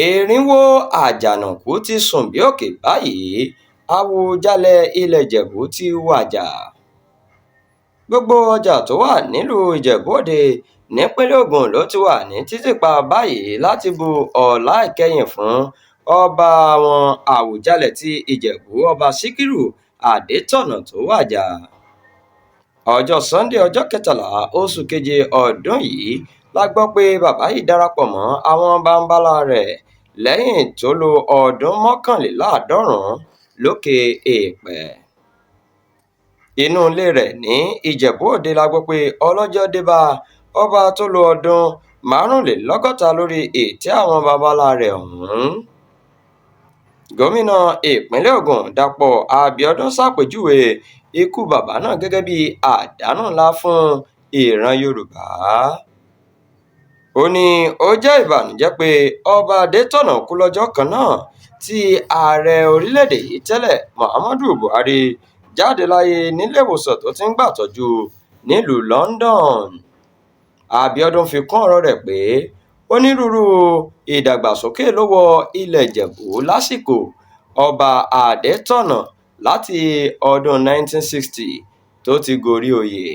Èrìnwó Àjànàkú ti sùn bí òkè báyìí, Àwùjalẹ̀ ilẹ̀ Ìjẹ̀bú ti wàjà. Gbogbo ọjà tó wà nílùú Ìjẹ̀bú-Òde nípínlẹ̀ Ògùn ló ti wà ní títì pa báyìí láti bu ọlá ìkẹyìn fún ọba àwọn Àwùjalẹ̀ ti Ìjẹ̀bú Ọba Síkírù Adétọ̀nà tó wàjà. Ọjọ́ Sannde ọjọ́ 13 oṣù keje ọdún yìí la gbọ́ pé bàbá yìí darapọ̀ mọ́ àwọn bàǹbàlà rẹ̀ lẹ́yìn tó lo ọdún 91 lókè èèpẹ̀. Inú ilé rẹ̀ ní Ìjẹ̀bú-Òde la gbọ́ pé ọlọ́jọ́ dé bá ọba tó lo ọdún 65 lórí ìtẹ́ àwọn babańlá rẹ̀ ọ̀hún. Gómìnà ìpínlẹ̀ Ògùn Dàpọ̀ Abíọ́dún ṣàpèjúwe ikú bàbá náà gẹ́gẹ́ bí àdánù ńlá fún ìran Yorùbá. Ó ní ó jẹ́ ìbànújẹ́ pé Ọba Adétọ̀nà kú lọ́jọ́ kan náà tí ààrẹ orílẹ̀-èdè yìí tẹ́lẹ̀ Muhammadu Buhari jáde láyé níléèwòsàn tó ti ń gbàtọ́jú nílùú London. Abíọ́dún fi kún ọ̀rọ̀ rẹ̀ pé onírúurú ìdàgbàsókè ló wọ ilẹ̀ Ìjẹ̀bú lásìkò Ọba Adétọ̀nà láti ọdún 1960 tó ti gorí oyè.